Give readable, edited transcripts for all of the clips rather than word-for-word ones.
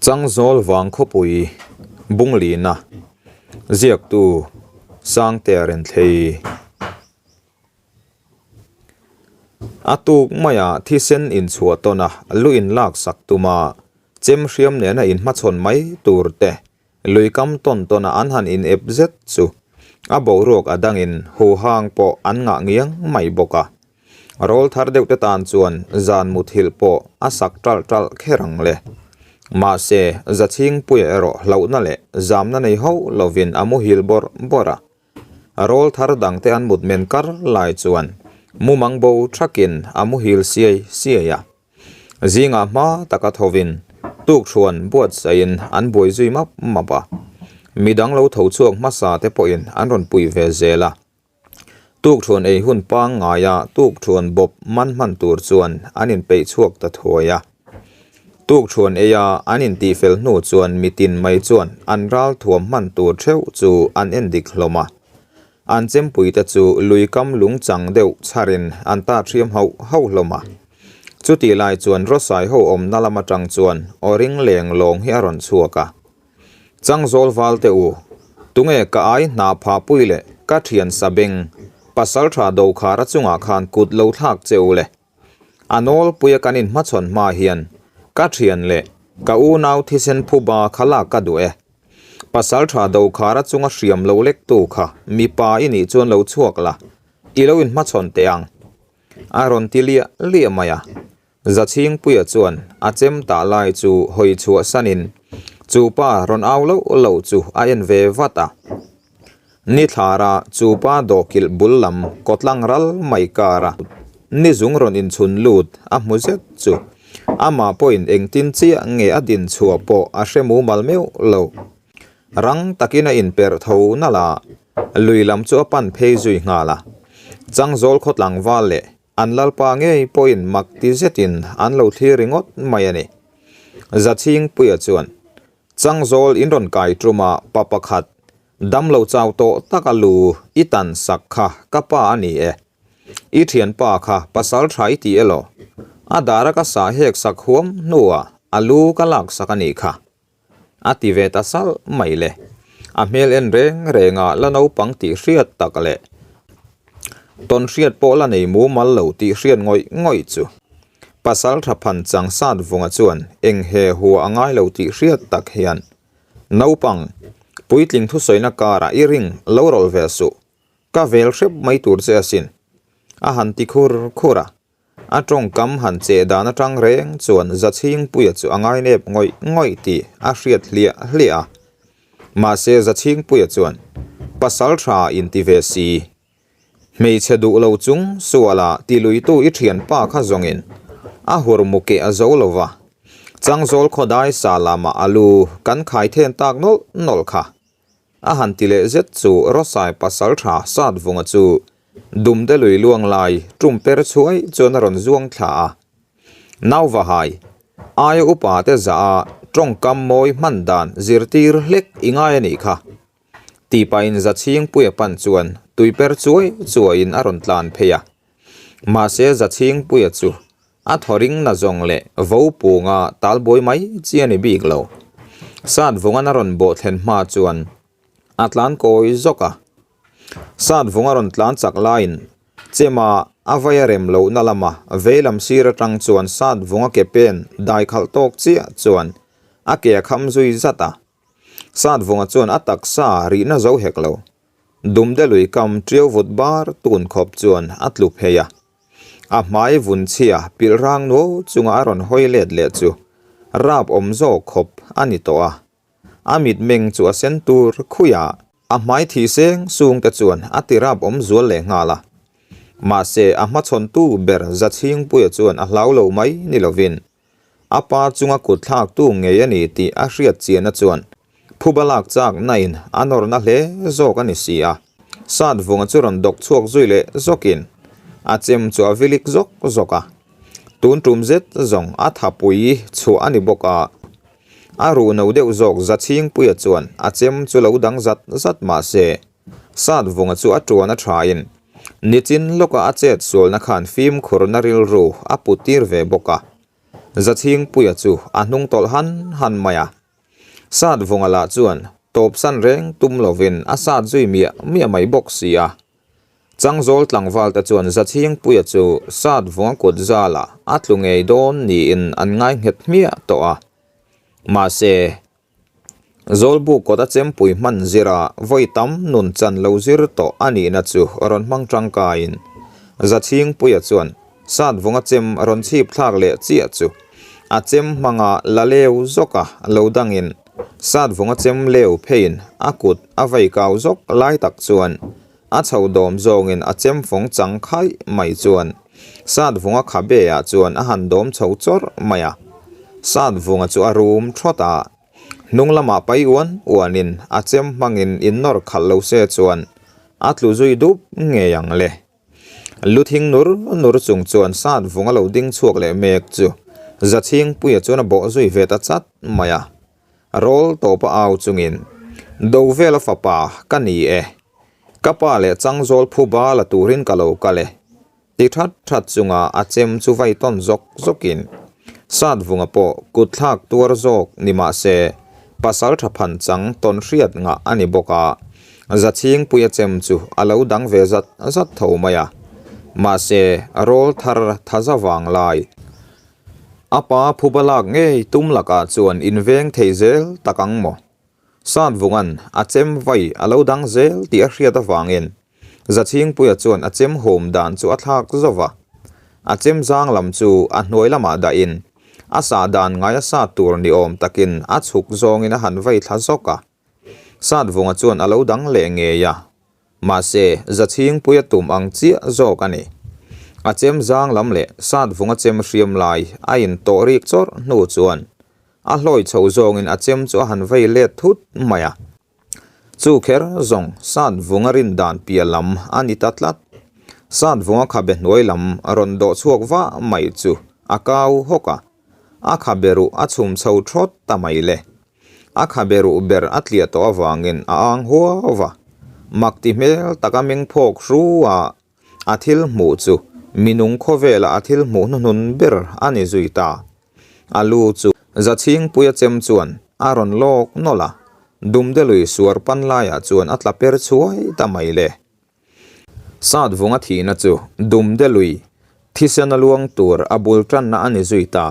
Changzawl vang khawpui Bunglina ziaktu Sangtea Renthlei. A tuk maia thisen inchhuah tawn a, lu inlak sak tuma chem hriam nena inhmachhawn mai tur te lui kam tawn tawn a an han inep zet chu a boruak a dangin huhang pawh an ngah ngiang mai bawk a. Rawl thar deuh te tan chuan zan muthilh pawh a sak ṭalh ṭalh kher ang le. Mahse, Zachhingpuia erawh hlauhna leh zamna nei hauh lovin a muhil bawrh bawrh a. Rawl thar dangte an mut men kar lai chuan mumang bo thakin a muhil siai siai a. Zingah hma taka thovin tukthuan buatsaihin an buai zui map map a. Midang lo tho chhuak hmasa te pawhin an rawn pui ve zel a. Tukthuan ei hun pangngaia tukthuan bawp man hman tur chuan an inpeih chhuak ta thuai a. Tukthuan eia an intihfel hnu chuan mitin mai chuan an ral thuam hman tur theuh chu an endik hlawm a. An chempuite chu lui kam lung chang deuh chharin an ta thiam hauh hauh hlawm a. Chutih lai chuan Rawsai ho awmna lam atang chuan aw ring leng lawng hi a rawn chhuak a. Changzawl val te u, tunge ka ai hna phah pui leh ka thian sa beng pasaltha Dokhara chungah khan kut lo thlak che u le. A nawlpuia kan inhmachhawn hma hian ka thian leh ka unau thisen phuba kha lak ka duh e. Pasaltha Dokhara chunga hriam lo lektu kha mipa i nih chuan lo chhuak la, i lo inhmachhawn teh ang. A rawn ti liah liah mai a. Zachhingpuia chuan a chem tah lai chu hawi chhuah sanin chu pa rawn au loh loh chu a en ve vat a. Ni thlara chu pa dawhkilh bul lam kawtlang ral mai kara ni zung rawn inchhun lut a hmu zet chu amah pawhin engtin chiah nge a din chhuah pawh a hre mumal meuh lo. Rang takin a inperh tho nalh a, lui lam chu a pan phei zui nghal a. Changzawl khaw tlangval leh an lalpa ngei pawhin mak ti zetin an lo thlir ringawt mai a ni. Zachhingpuia chuan, Changzawl in rawn kai tum a pa pakhat, damlo chau tawh taka lu i tan sak kha ka pa a ni e. I thianpa kha pasal tha i ti elaw? A dara ka sah hek sak huam hnuah a lu ka lak sak a nih kha. A ti ve ta salh mai le. A hmel en reng reng a la naupang tih hriat tak leh tawn hriat pawh la nei mumal lo tih hriat ngawih ngawih chu. Pasal tha phan chang sat vunga chuan eng he hua a ngai lo tih hriat tak hian naupang puitling thusawina karah i ring lo rawlh ve suh, ka vel hrep mai tur che asin a han ti khur khur a. A tawngkam han cheh dan atang reng chuan Zachhingpuia chu a ngainep ngawih ngawih tih a hriat hliah hliah a. Mahse Zachhingpuia chuan, Pasal tha inti ve si. Hmeichhe duh lo chung suala ti luitu i thianpa kha zawngin a hur mu keh a zo lo va. Changzawl khawdai sa lamah a lu kan khai then tak nawlh nawlh kha. A han ti leh zet chu Rawsai pasal tha Satvunga chu Dumte lui luang lai tum per chhuai chuan a rawn zuang thla a. Nauvahai, aia upa te zah a tawngkam mawi hman dan zirtir hlek i ngai a nih kha. Tih pahin Zachhingpuia pan chuan tui per chuai chuaiin a rawn tlan phei a. Mahse Zachhingpuia chu A thaw ring na zawng leh vo punga tal buai mai chi a ni bik lo. Sat vungan a rawn bawh thlen hma chuan a tlan kawi zawk a. Sat vung a rawn tlan chak laiin chema a vai a rem lohna lama veilam sir atang chuan sat vunga ke pen dai khalh tawk chiah chuan a ke a kham zui zat a. Sat vunga chuan a taksa rihna zo hek lo. Dumde lui kam tiau vut bar tun khawp chuan a tlu phei a. A hmai vun chhia pilh rang nuau chunga a rawn hawi let leh chu rap awm zawk khawp a ni tawh a. A mitmeng chu a sen tur khui a, a hmai thih seng sung te chuan a ti rap awm zual leh nghal a. Mahse a hmachhawntu ber Zachhingpuia chuan a hlau lo mai ni lovin A pa chunga kut thlaktu ngei a ni tih a hriat chiahna chuan phuba lak chak nain a nawrna hle zawk a ni si a. Sat vunga chu rawn dawk chhuak zui leh zawkin a chem chu a vilik zawk zawk a. Tun tum zet zawng a thapui chhuah a ni bawk a. A ruh no deuh zawk Zachhingpuia chuan a chem chu lo dang zat zat mah se Sat vunga chu a tuan a thain nichin lawka a chet sualna khan fimkhurna rilru a put tir ve bawk a. Zachhingpuia chu a hnung tawlh han han mai a. Sat vunga lah chuan tawpsan reng tum lovin a sat zui miah miah mai bawk si a. Changzawl tlangval te chuan Zachhingpuia chu sat vunga kut zalah a tlu ngei dawn niin an ngai nghet hmiah tawh a. Mahse. Zawlbuk kawt a chempui hman zira vawi tam nun chan lo zir tawh a nihna chu rawn hmang tangkaiin Zachhingpuia chuan Satvunga chem rawn chhip thlak leh chiah chu a chem hmanga la leu zawk a lo dangin Satvunga chem leu pheiin a kut a vei kau zawk lai tak chuan a chho dawm zawngin a chem fawng chang khaih mai chuan Satvunga khabe ah chuan a han dawm chho chawrh mai a. Satvunga chu a rum thawt a, hnung lamah pai uan uanin a chem hmangin in nawr khalh lo se chuan a tlu zui dup ngei ang le. Lu thing nur nur chung chuan Satvunga lo ding chhuak leh mek chu Zachhingpuia chuan a bawh zui ve ta chat mai a. Rawl tawpa au chungin, Dovela fapa ka ni e. Ka pa leh Changzawl phuba la turin ka lo kal e. Ti that that chunga a chem chu vai tawn zawk zawkin, Satvunga pawh kut thlak tuar zawk ni mah se, pasal tha phan chang tawn hriat ngah a ni bawk a, Zachhingpuia chem chu a lo dang ve zat zat tho mai a. Mahse, rawl thar thaza vang lai. A pa phuba lak ngei tum lakah chuan inveng thei zel tak ang maw? Satvunga'n a chem vai a lo dang zel tih a hriat avangin Zachhingpuia chuan a chem hum dan chu a thlak zo va. A chem zang lam chu a hnuai lamah dahin a sah dan ngai a sat tur ni awm takin a chhuk zawngin a han vei thla zawk a. Satvunga chuan a lo dang leh ngei a. Mahse, Zachhingpuia tum ang chiah zawk a ni. A chem zang lam leh Satvunga chem hriam lai a intawh rik chawrh hnu chuan a hlawi chho zawngin a chem chu a han vei let thut mai a. Chu kher zawng Satvunga rin dan piah lam a ni ta tlat. Satvunga khabe hnuai lam rawn dawh chhuak vah mai chu a kau hawk a, a khabe ruh a chhum chho thawt ta mai le. A khabe ruh ber a tliah tawh avangin a ang huau va, mak ti hmel taka meng phawk hru a, a thil hmuh chu minung khawvela a thil hmuh hnuhnun ber a ni zui ta. A lu chu Zachhingpuia chem chuan a rawn lawk nawlh a, Dumde lui suar pan laiah chuan a tla per chhuai ta mai le. Satvunga thihna chu Dumde lui thisen a luang tur a bul tanna a ni zui ta.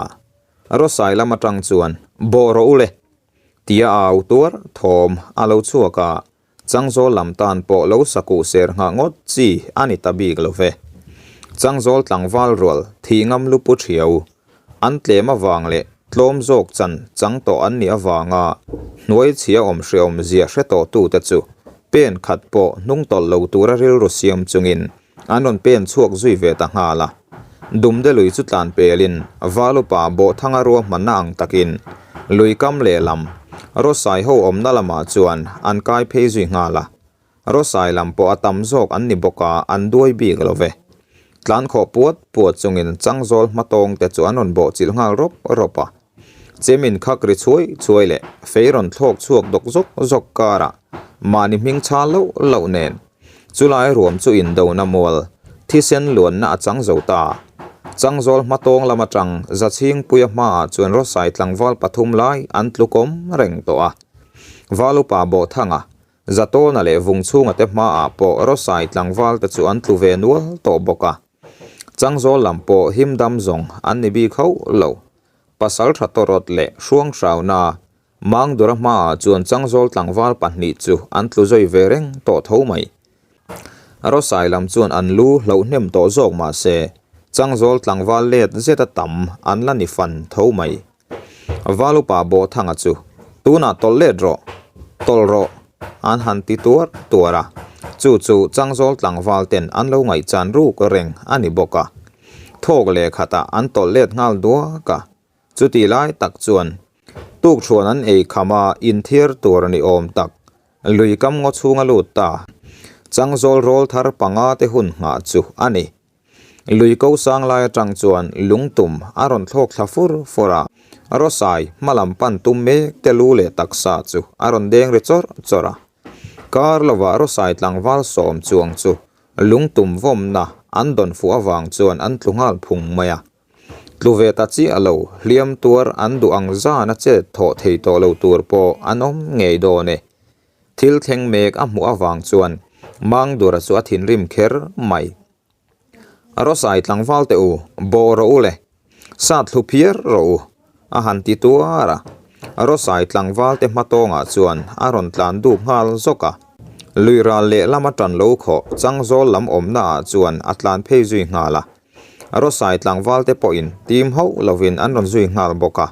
Rawsai lam atang chuan, Bawh rawh u le! tia a au tuar thawm a lo chhuak a, Changzawl lam tan pawh lo sakuh ser nghah ngawt chi a ni ta bik lo ve. Changzawl tlangval rual thih ngam lu pu thiau, an tlem avang leh tlawm zawk chan chang tawh an nih avanga hnuai chhia awm hreawm zia hre tawh tute chu pen khat pawh hnung tawlh lo tura rilru siam chungin An rawn pen chhuak zui ve ta nghal a. Dumde lui chu tlan pelin Valupa Bawhthanga ruahmanna ang takin lui kam lehlam Rawsai ho awmna lamah chuan an kai phei zui nghal a. Rawsai lam pawh a tam zawk an ni bawk a, an duai bik lo ve. Tlan khawh puat puat chungin Changzawl hmatawng te chu an rawn bawhchilh nghal rawp rawp a. Chem inkhak ri chhuai chhuai leh fei rawn thlawk chhuak dawk zawk zawk karah mahni hming chhal loh loh nen Chulai ruam chu indona mual, thisen luanna a chang zo ta. Changzawl hmatawng lam atang Zachhingpuia hmaah chuan Rawsai tlangval pathum lai an tlukawm reng tawh a. Valupa Bawhthanga, Zatawna leh Vungchhunga te hmaah pawh Rawsai tlangval te chu an tlu ve nual tawh bawk a. Changzawl lam pawh himdam zawng an ni bik hauh lo. Pasal tha tawrawt leh hruanghrauna Mangdura hmaah chuan Changzawl tlangval pahnih chu an tlu zui ve reng tawh tho mai. Rawsai lam chuan an lu hloh hnem tawh zawk mah se, Changzawl tlangval let zeta tam an la ni fan tho mai. Valupa Bawhthanga chu, Tunah tawlh let rawh, tawlh rawh, an han ti tuar tuar a, chu chu Changzawl tlangval ten an lo ngaihchan ruk reng a ni bawk a. Thawk leh khatah an tawlh let nghal duak a. Chutih lai tak chuan tukṭhuan an ei kham a, inthiar tur ni awm tak lui kam ngaw chhunga lut ta Changzawl rawl thar panga te hun nghah chu a ni. Lui ko sang lai atang chuan lungtum a rawn thlawk thla fur fur a, Rawsai hma lam pan tum mek te lu leh taksa chu a rawn deng ri chawrh chawrh a. Kar lovah Rawsai tlangval sawm chuang chu lungtum vawmna an dawn fuh avang chuan an tlu nghal phung mai a. Tlu ve ta chiah lo, hliam tuar an duh ang zan a chet thawh thei tawh lo tur pawh an awm ngei dawn e. Thil thleng mek a hmuh avang chuan Mangdura chu a thinrim kher mai. Rawsai tlangval teh u, bawh rawh u le, sat thlu phiar rawh u, a han ti tuar a. Rawsai tlangval te hmatawngah chuan a rawn tlan duk nghal zawk a. Lui ral lehlam a tan lo khawh changzawl lam awmna ah chuan a tlan phei zui nghal a. Rawsai tlangval te pawhin tim hauh lovin an rawn zui nghal bawk a.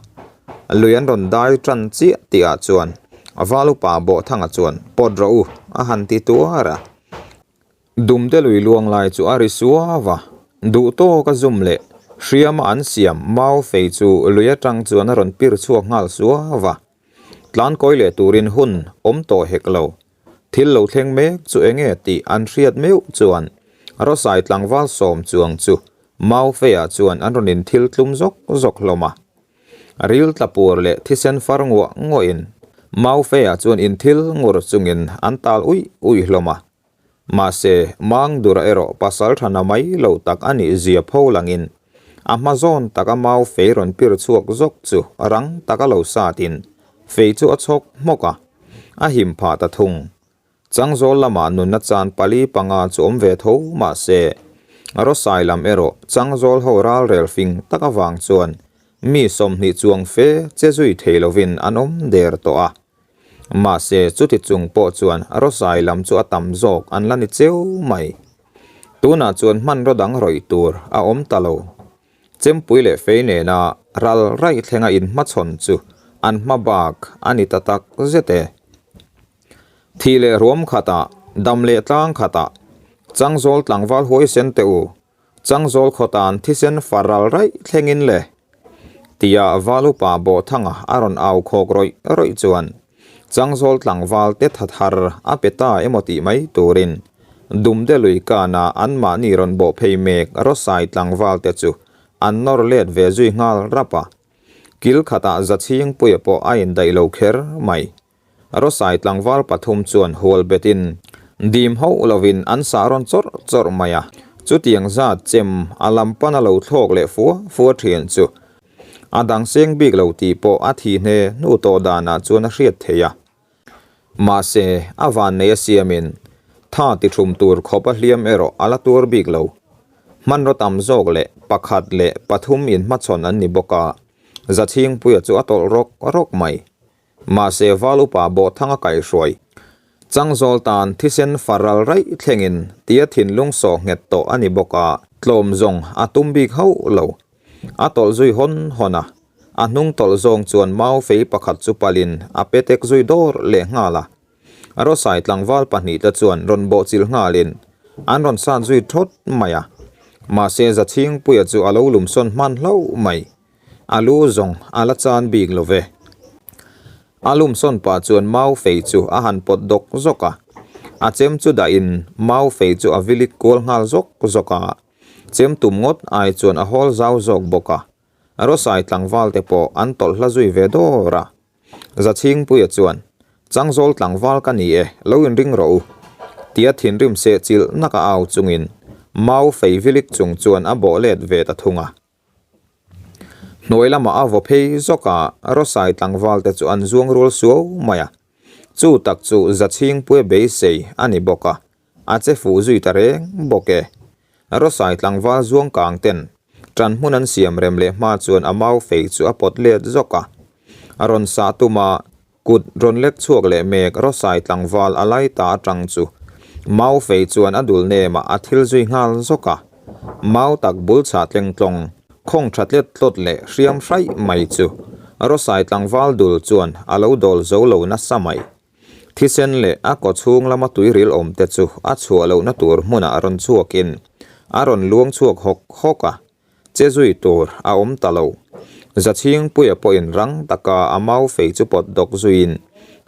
Lui an rawn dai tan chiah tih ah chuan Val upa Bawhthanga chuan pawt rawh u a han ti tuar a. Dumte lui luang lai chu a ri suau a, duh tawk a zum leh hriama an siam mau fei chu lui atang chuan a rawn pir chhuak nghal suau a. Tlan kawi leh turin hun awm tawh hek lo. Thil lo thleng mek chu enge tih an hriat meuh chuan Rawsai tlangval sawm chuang chu mau feiah chuan an rawn inthil tlum zawk zawk hlawm a. Ril tla pur leh thisen far nguah nguahin mau feiah chuan inthil ngur chungin an tal uih uih hlawm a. Mahse, Mangdura erawh pasal tha na mai lo tak a nih zia pho langin a hma zawn taka mau fei rawn pir chhuak zawk chu rang taka lo satin fei chu a chhawk hmawk a, a him phah ta thung. Changzawl lamah nunna chan pali panga chu awm ve tho mahse, Rawsai lam erawh Changzawl ho ralrel fing tak avang chuan mi 20 chuang fe che zui thei lovin an awm der tawh a. Mahse, chuti chung pawh chuan Rawsai lam chu a tam zawk an la ni cheu mai. Tunah chuan hmanraw dang rawih tur a awm ta lo. Chempui leh fei nena ral raih thlenga inhmachhawn chu an hma bak a ni ta tak zet e. Thih leh ruam khatah, dam leh tlang khatah, Changzawl tlangval huaisen teh u, Changzawl khawtan thisen far ral raih thlengin le? Tia Valupa Bawhthanga a rawn au khawk rawih rawih chuan Changzawl tlangval te tha thar a pe ta emaw tih mai turin Dumde lui kana anmahni rawn bawh phei mek Rawsai tlangval te chu an nawr let ve zui nghal rap a. Kil khatah Zachhingpuia pawh a indaih lo kher mai. Rawsai tlangval pathum chuan hual betin dim hauh lovin an sah rawn chawrh chawrh mai a, chutiang zat chem a lam pana lo thlawk leh fua fua thin chu a dang seng bik lo tih pawh a thi hne hnu tawh danah chuan a hriat theih a. Mahse, a vannei a siamin tha ti thum tur khawp a hliam erawh a la tuar bik lo. Hmanraw tam zawk leh pakhat leh pathum inhmachhawn an ni bawk a, Zachhingpuia chu a tawlh rawk rawk mai. Mahse Val upa Bawhthanga kaihruai Changzawl tan thisen far ral raih thlengin tia thinlung sawh nghet tawh a ni bawk a, tlawm zawng a tum bik hauh lo. A tawlh zui hawn hawn a, a hnung tawlh zawng chuan mau fei pakhat chu palin a petek zui dawr leh nghal a. Rawsai tlangval pahnihte chuan rawn bawhchilh nghalin an rawn sat zui thawt mai a, mahse Zachhingpuia chu a lo lumsawn hman hlauh mai. A lu zawng a la chan bik lo ve. A lumsawn pah chuan mau fei chu a han pawt dawk zawk a. A chem chu dahin mau fei chu a vilik kual nghal zawk zawk a. Chem tum ngawt ai chuan a hawl zau zawk bawk a. Rawsai tlangval te pawh an tawlh hla zui ve dawr a. Zachhingpuia chuan, Changzawl tlangval ka ni e, lo inring rawh u. Tia thinrim sehchilh nak a au chungin mau fei vilik chung chuan a bawh let ve ta thung a. Hnuai lamah a vaw phei zawk a, Rawsai tlangval te chu an zuang rual suau mai a. Chu tak chu Zachhingpuia beisei a ni bawk a, a che fuh zui ta reng bawk e. Rawsai tlangval zuang kang ten ṭan hmun an siam rem leh hma chuan a mau fei chu a pawt let zawk a. A rawn sah tum a, Kut rawn lek chhuak leh mek Rawsai tlangval a lai ta atang chu Mau fei chuan a dul nemah a thil zui nghal zawk a. Mau tak bul chhah tleng tlawng, khawng tha tlet tlawt leh hriam hraih mai chu Rawsai tlangval dul chuan a lo dawl zo lo nasa mai. Thisen leh a kaw chhung lama tuiril awm te chu a chhuah lohna tur hmunah rawn chhuakin a rawn luang chhuak hawk hawk a. Che zui tur a awm ta lo. Zachhingpuia pawhin rang taka a mau fei chu pawt dawk zuiin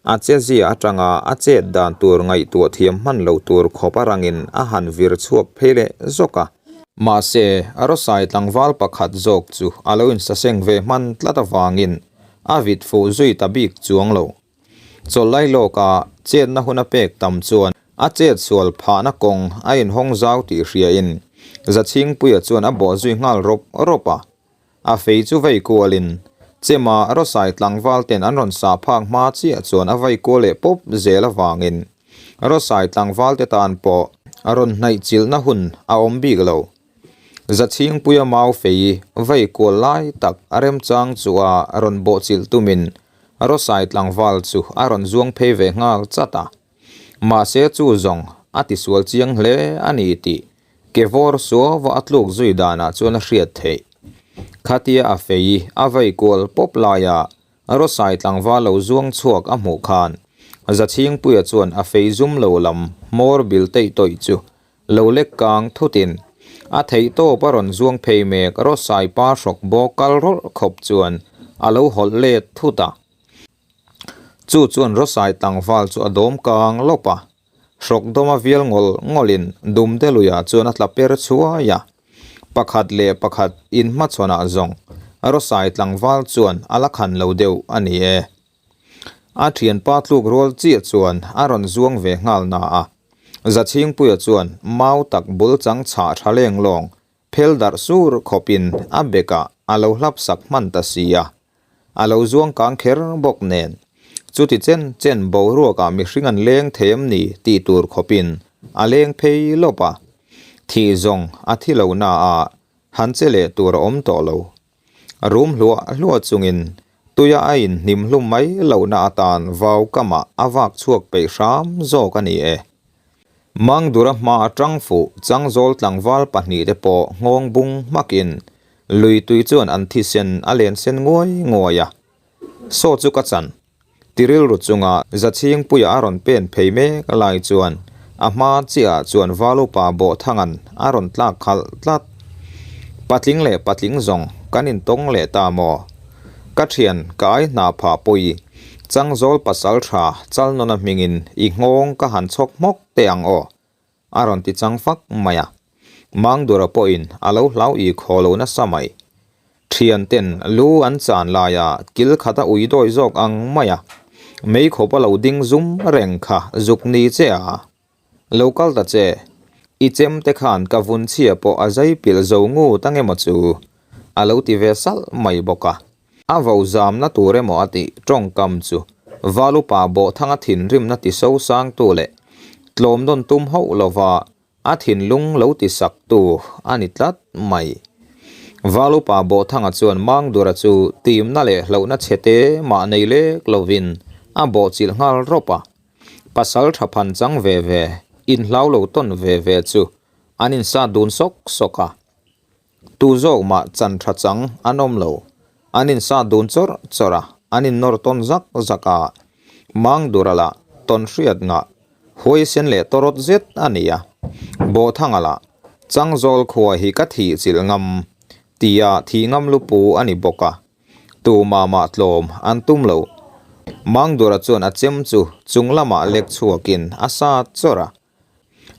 a che zia atanga a chet dan tur ngaihtuah thiam hman lo tur khawp a rangin a han vir chhuak phei leh zawk a. Mahse, Rawsai tlangval pakhat zawk chu a lo insaseng ve hman tlat avangin a vit fuh zui ta bik chuang lo. Chawlhlai lawka chetna hun a pek tam chuan a chet sual phahna kawng a inhawng zau tih hriain Zachhingpuia chuan a bawh zui nghal rawp rawp a. A fei chu vei kualin Chema Rawsai tlangval ten an rawn sah phak hma chiah chuan a vei kual leh pawp zel avangin Rawsai tlangval te tan pawh a rawn hnaih chilhna hun a awm bik lo. Zachhingpuia mau fei vei kual lai tak a remchang chu a rawn bawhchilh tumin Rawsai tlangval chu a rawn zuang phei ve nghal chat a. Mahse chu zawng a tisual chiang hle a ni tih Ke vawr suava a tluk zui danah chuan a hriat theih. Khatia a fei a vei kual pawp laia Rawsai tlangval lo zuang chhuak a hmuh khan Zachhingpuia chuan a fei zum lo lam hmawr bil teih tawih chu lo lek kang thutin a theihtawp a rawn zuang phei mek Rawsai pa hrawk bawk kal rawlh khawp chuan a lo hawlh let thut a. Chu chuan Rawsai tlangval chu a dawm kang lawp a. Hrawk dawma vial ngawl ngawlin Dumte luiah chuan a tla per chhuai a. Pakhat leh pakhat inhmachhawnah zawng Rawsai tlangval chuan a la khan lo deuh a ni e. A thianpa tluk rual chiah chuan a rawn zuang ve nghal na a. Zachhingpuia chuan mau tak bul chang chhah tha leng lawng Phel darh sur khawpin a bekah a lo hlap sak hman ta si a, a lo zuang kang kher bawk nen. Chuti chen chen boruakah mihring an leng thei em ni tih tur khawpin a leng phei lawp a, thih zawng a thi lo na a, han che leh tur a awm tawh lo. Rum hluah hluah chungin tuia a inhnim hlum mai lohna atan vau kamah a vak chhuak peih hram zawk a ni e. Mangdura hma atang fuh Changzawl tlangval pahnihte pawh nghawng bung hmakin lui tui chuan an thisen a len sen nguai nguai a. Saw chu ka chan. Ti rilru chunga Zachhingpuia a rawn pen phei mek lai chuan a hma chiahah chuan Valupa Bawhthanga'n a rawn tlak khalh tlat. Patling leh patling zawng kan intawng leh ta maw? Ka thian ka ai hna phah pawi Changzawl pasal tha Chalnawna hmingin i nghawng ka han chhawk hmawk teh ang aw, a rawn ti chang fak mai a. Mangdura pawhin a lo hlau i khaw lo nasa mai. Thian ten lu an chan laia kil khat a ui dawi zawk ang mai a, meikhawp a lo ding zum reng kha zuk ni che a. Lo kal ta che, i chem te khan ka vun chhia pawh a zai pilh zo ngut ang emaw chu, a lo ti ve salh mai bawk a. A vo zamna tur emaw a tih tawngkam chu Valupa Bawhthanga thinrimna ti sosangtu leh tlawm nawn tum hauh lova a thinlung lo ti saktu a ni tlat mai. Valupa Bawhthanga chuan Mangdura chu timna leh hlauhna chhete mah nei lek lovin a bawhchilh nghal rawp a. Pasal tha phan chang ve ve, inhlau lo tawn ve ve chu an insat dun sawk sawk a. Tu zawk mah chan tha chang an awm lo. An insat dun chawrh chawrh a, an innawr tawn zak zak a. Mangdura lah tawn hriat ngah, huaisen leh tawrawt zet a ni a. Bawhthanga lah, Changzawl khua hi ka thih chilh ngam, tia thih ngam lupu a ni bawk a. Tu mah mah tlawm an tum lo. Mangdura chuan a chem chu chung lamah lek chhuakin a sat chawrh a.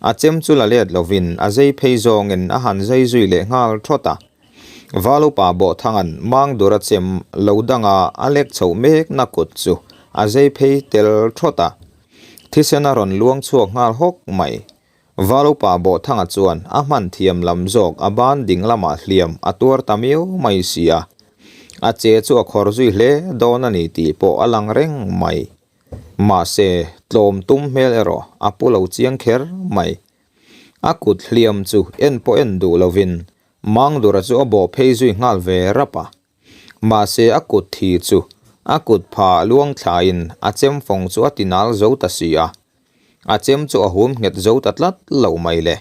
A chem chu la let lovin a zei phei zawngin a han zei zui leh nghal thawt a. Valupa Bawhthanga'n Mangdura chem lo danga a lek chhoh mekna kut chu a zei phei tel thawt a. Thisen a rawn luang chhuak nghal hawk mai. Valupa Bawhthanga chuan a hman thiam lam zawk a ban ding lamah hliam a tuar ta miau mai si a, a che chu a khawr zui hle dawn a ni tih pawh a lang reng mai. Mahse, tlawm tum hmel erawh a pu lo chiang kher mai. A kut hliam chu en pawh en duh lovin Mangdura chu a bawh phei zui nghal ve rap a. Mahse, a kut thi chu a kut pha luang thlaiin a chemfawng chu a tinal zo ta si a. A chem chu a hum nghet zo ta tlat lo mai le.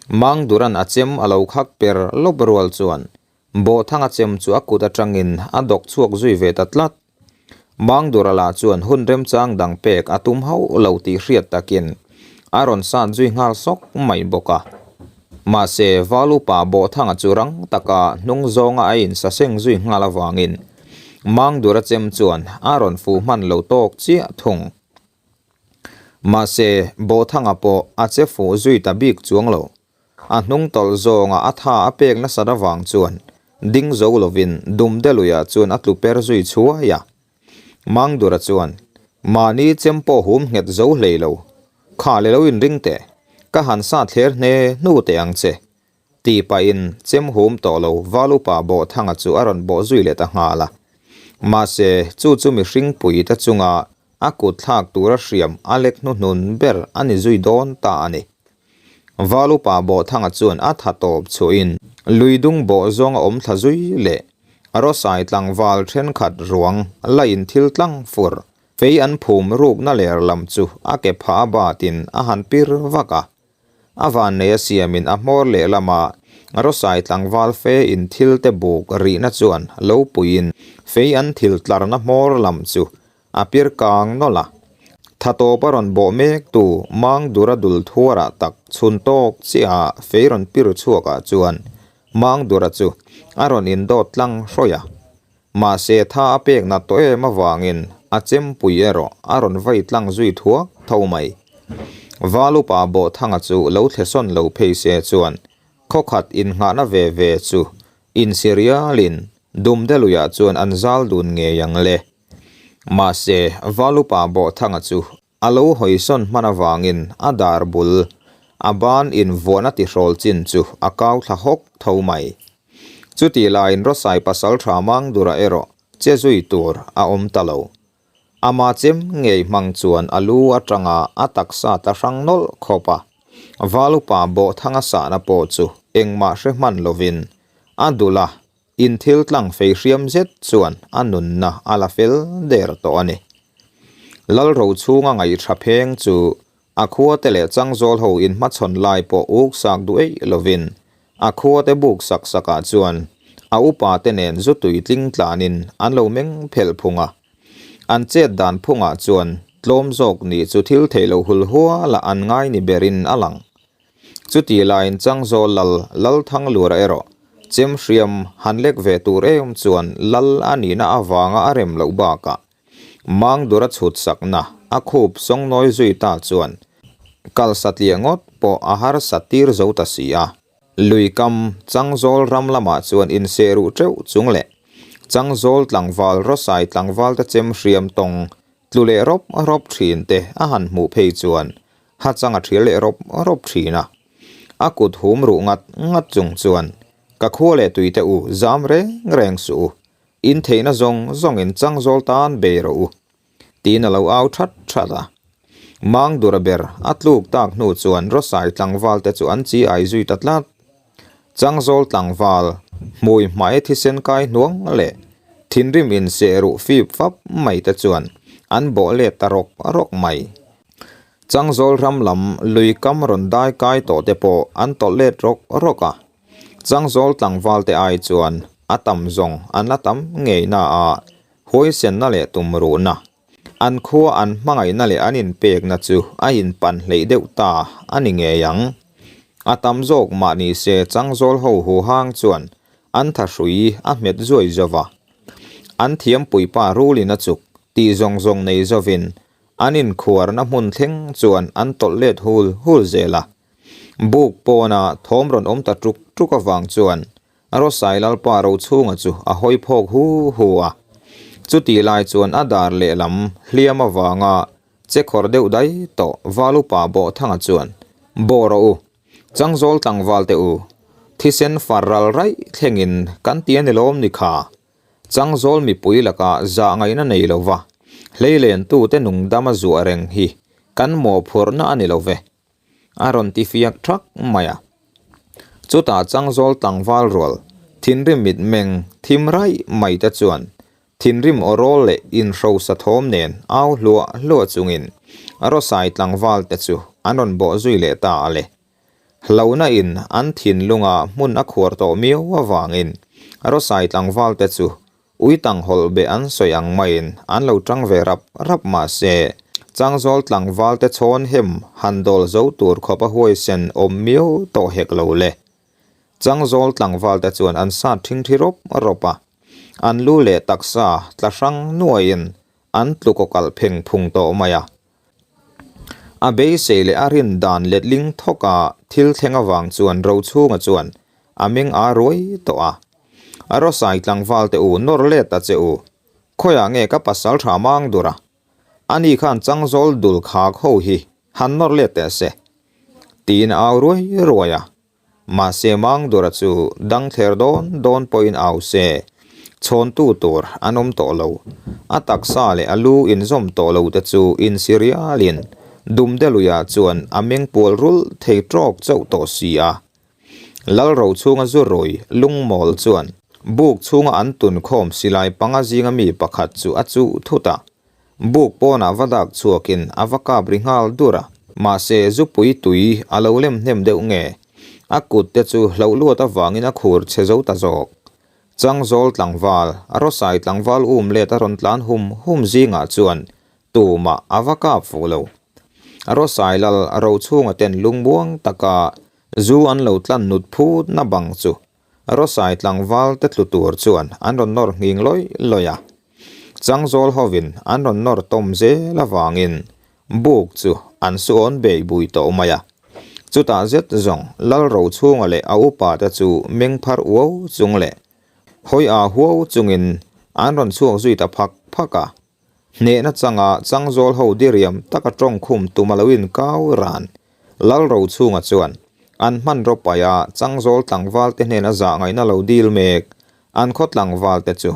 Mangduran a chem a lo khak per lawp rual chuan Bawhthanga chem chu a kut atangin a dawk chhuak zui ve ta tlat. Mangdura lah chuan hun remchang dang pek a tum hauh lo tih hriat takin a rawn sat zui nghal sawk mai bawk a. Mahse, Valupa Bawhthanga chu rang taka hnung zawnga a insaseng zui nghal avangin Mangdura chem chuan a rawn fuh hman lo tawk chiah thung. Mahse, Bawhthanga pawh a che fuh zui ta bik chuang lo. A hnung tawlh zawnga a tha a pek nasat avang chuan ding zo lovin Dumdeluia chuan a tlu per zui chhuai a. Mangdura chuan, Mahni chem pawh hum nghet zo hlei lo. Kha le lo inring teh. Ka han sa thler hne hnu teh ang che. Tih pahin chem hum tawh lo Valupa Bawhthanga chu a rawn bawh zui leh ta nghal a. Mahse, chu chu mihring pui te chunga a kut thlak tura hriam a lek hnuhnun ber a ni zui dawn ta a ni. Valupa Bawhthanga chuan a tha tawp chhuahin lui dung bawh zawnga awm thla zui leh Rawsai tlangval thenkhat ruang la in thil tlang fur fei an phum rukna ler lam chu a ke phah a batin a han pir vak a. A vannei a siamin a hmawr lehlamah Rawsai tlangval fe in thil te buk rihna chuan lo puiin fei an thil tlarna hmawr lam chu a pir kang nawlh a. Tha tawp a rawn bawh mek tu Mang Dura dul thuarah tak chhun tawk chiah fei rawn pir chhuakah chuan Mang Dura chu a rawn indawt tlang hrawih a. Mahse tha a pek nat tawh em avangin a chempui erawh a rawn vai tlang zui thuak tho mai. Valupa Bawhthanga chu lo thlesawn lo phei se chuan khawkhat innghahna ve ve chu insirialin Dumdeluiah chuan an zal dun ngei ang le. Mahse Valupa Bawhthanga chu a lo hawisawn hman avangin a dar bul a ban invuahna tihrawl chin chu a kau thla hawk tho mai. Chutih laiin Rawsai pasal tha mang dura erawh che zui tur a awm ta lo. Ama chem ngei hmang chuan a lu atanga a taksa ta hrang nawlh khawp a, Valupa Bawhthanga sahna pawh chu engmah hre hman lovin a dul a, Inthil tlang fei hriam zet chuan a nunna a la fel der tawh a ni. Lalro chhunga ngaihṭha pheng chu a khuate leh changzawl ho inhmachhawn lai pawh uk sak duh eih lovin a khuate buk sak sakah chuan a upate nen zu tui tling tlanin an lo meng phelh phung a. An chet dan phungah chuan tlawm zawk nih chu thil theih loh hul hualah an ngai ni berin a lang. Chuti laiin Changzawl lal Lalthanglura erawh chem hriam han lek ve tur em chuan lal a nihna avanga a rem loh bakah Mangdura chhut sakna a khup sawngnawi zui ta chuan kal satliah ngawt pawh a harsat tir zo ta si a. Luikam Changzawl ram lamah chuan inseh ruh teuh chung leh Changzawl tlangval Rawsai tlangvalte chem hriam tawng tlu leh rawp rawp thin te a han hmuh phei chuan hachang a thial leh rawp rawp thin a. A kut hum ruh ngat ngat chung chuan, Ka khua leh tui te u, zam reng reng suh u. In theihna zawng zawng in changzawl tan bei rawh u. Tiin a lo au that that a. Mang dura ber a tluk tak hnu chuan Rawsai tlangval te chu an chi ai zui ta tlat. Changzawl tlangval, hmui hmai thisen kai hnuang leh thinrim inseh ruh fip fap mai te chuan an bawh let ta rawk rawk mai. Changzawl ram lam lui kam rawn dai kai tawh te pawh an tawlh let rawk rawk a. Changzawl tlangval te ai chuan a tam zawng an la tam ngei na a, huaisenna leh tumruhna, an khua an hmangaihna leh an inpekna chu a inpan hleih deuh ta a ni ngei ang. A tam zawk mah ni se Changzawl ho huhang chuan an thahrui a hmet zuai zo va. An thiampuipa rulin a chuk tih zawng zawng nei zovin An inkhuarna hmun thleng chuan an tawlh let hul hul zel a. Buk pawna thawm rawn awm ta tuk tuk avang chuan Rawsai Lalpa Rochhunga chu a hawi phawk hu hu a. Chutih lai chuan a dar lehlam hliam avanga che khawr deuh dai tawh Valupa Bawhthanga chuan, Bawh rawh u, Changzawl tlangval teh u, thisen far ral raih thlengin kan ti a ni lawm ni kha? Changzawl mipui lakah zah ngaihna nei lo va, hleilentute nungdama zuah reng hi kan mawhphurhna a ni lo ve, a rawn ti fiak thak mai a. Chutah Changzawl tlangval rual, thinrim mitmeng thim raih mai te chuan thinrim aw rawl leh inhrosa thawm nen au hluah hluah chungin Rawsai tlangval te chu an rawn bawh zui leh ta a le. Hlauhna in an thinlunga hmun a khuar tawh miau avangin Rawsai tlangval te chu uitang hawlh beh an sawi ang maiin an lo tang ve rap rap mahse Changzawl tlangval te chhawn hem han dawl zo tur khawp a huaisen awm miau tawh hek lo le. Changzawl tlangval te chuan an sat thingthi rawp rawp a, an lu leh taksa tla hrang nuaiin an tlu kawkalh pheng phung tawh mai a. A beisei leh a rin dan letling thawka thil thleng avang chuan Rochhunga chuan a meng a ruai tawh a. A rawsai tlangval te u nawr let a che u. Khawiah nge ka pasal tha mang dur a? Ani khan changzawl dul khak ho hi han nawr let teh se. Tiin a au ruai ruai a. Mahse Mangdura chu dang thler dawn dawn pawhin au se, chhawntu tur an awm tawh lo. A taksa leh a lu inzawm tawh lo te chu insi rialin Dumdeluia chuan a meng pual rulh thei tawk chauh tawh si a. Lalro chhunga zu rui lungmawl chuan buk chhunga an tunkhawm silai panga zinga mi pakhat chu a chuh thut a. Buk pawnah va dak chhuakin a va kap ri nghal dur a, mahse zupui tui a lo lem hnem deuh nge? A kut te chu hloh luat avangin a khur chhe zo ta zawk. Changzawl tlangval, Rawsai tlangval um let a rawn tlan hum hum zingah chuan tumah a va kap fuh lo. Rawsai lal Rochhunga ten lungmuang taka zu an lo tlan nut phut na bang chu Rawsai tlangval te tlu tur chuan an rawn nawr nghing lawih lawih a. Changzawl hovin an rawn nawr tawm zel avangin buk chu an su awn bei bui tawh mai a. Chutah zet zawng Lal Rochhunga leh a upa te chu meng phar uau chung leh hawi aa huau chungin an rawn chhuak zui ta phak phak a. Hnehna changa Changzawl ho diriam taka tawngkhum tum a lo inkau ran. Lal Rochhunga chuan an hmanraw paih a Changzawl tlangval te hnena zah ngaihna lo dil mek an khaw tlangval te chu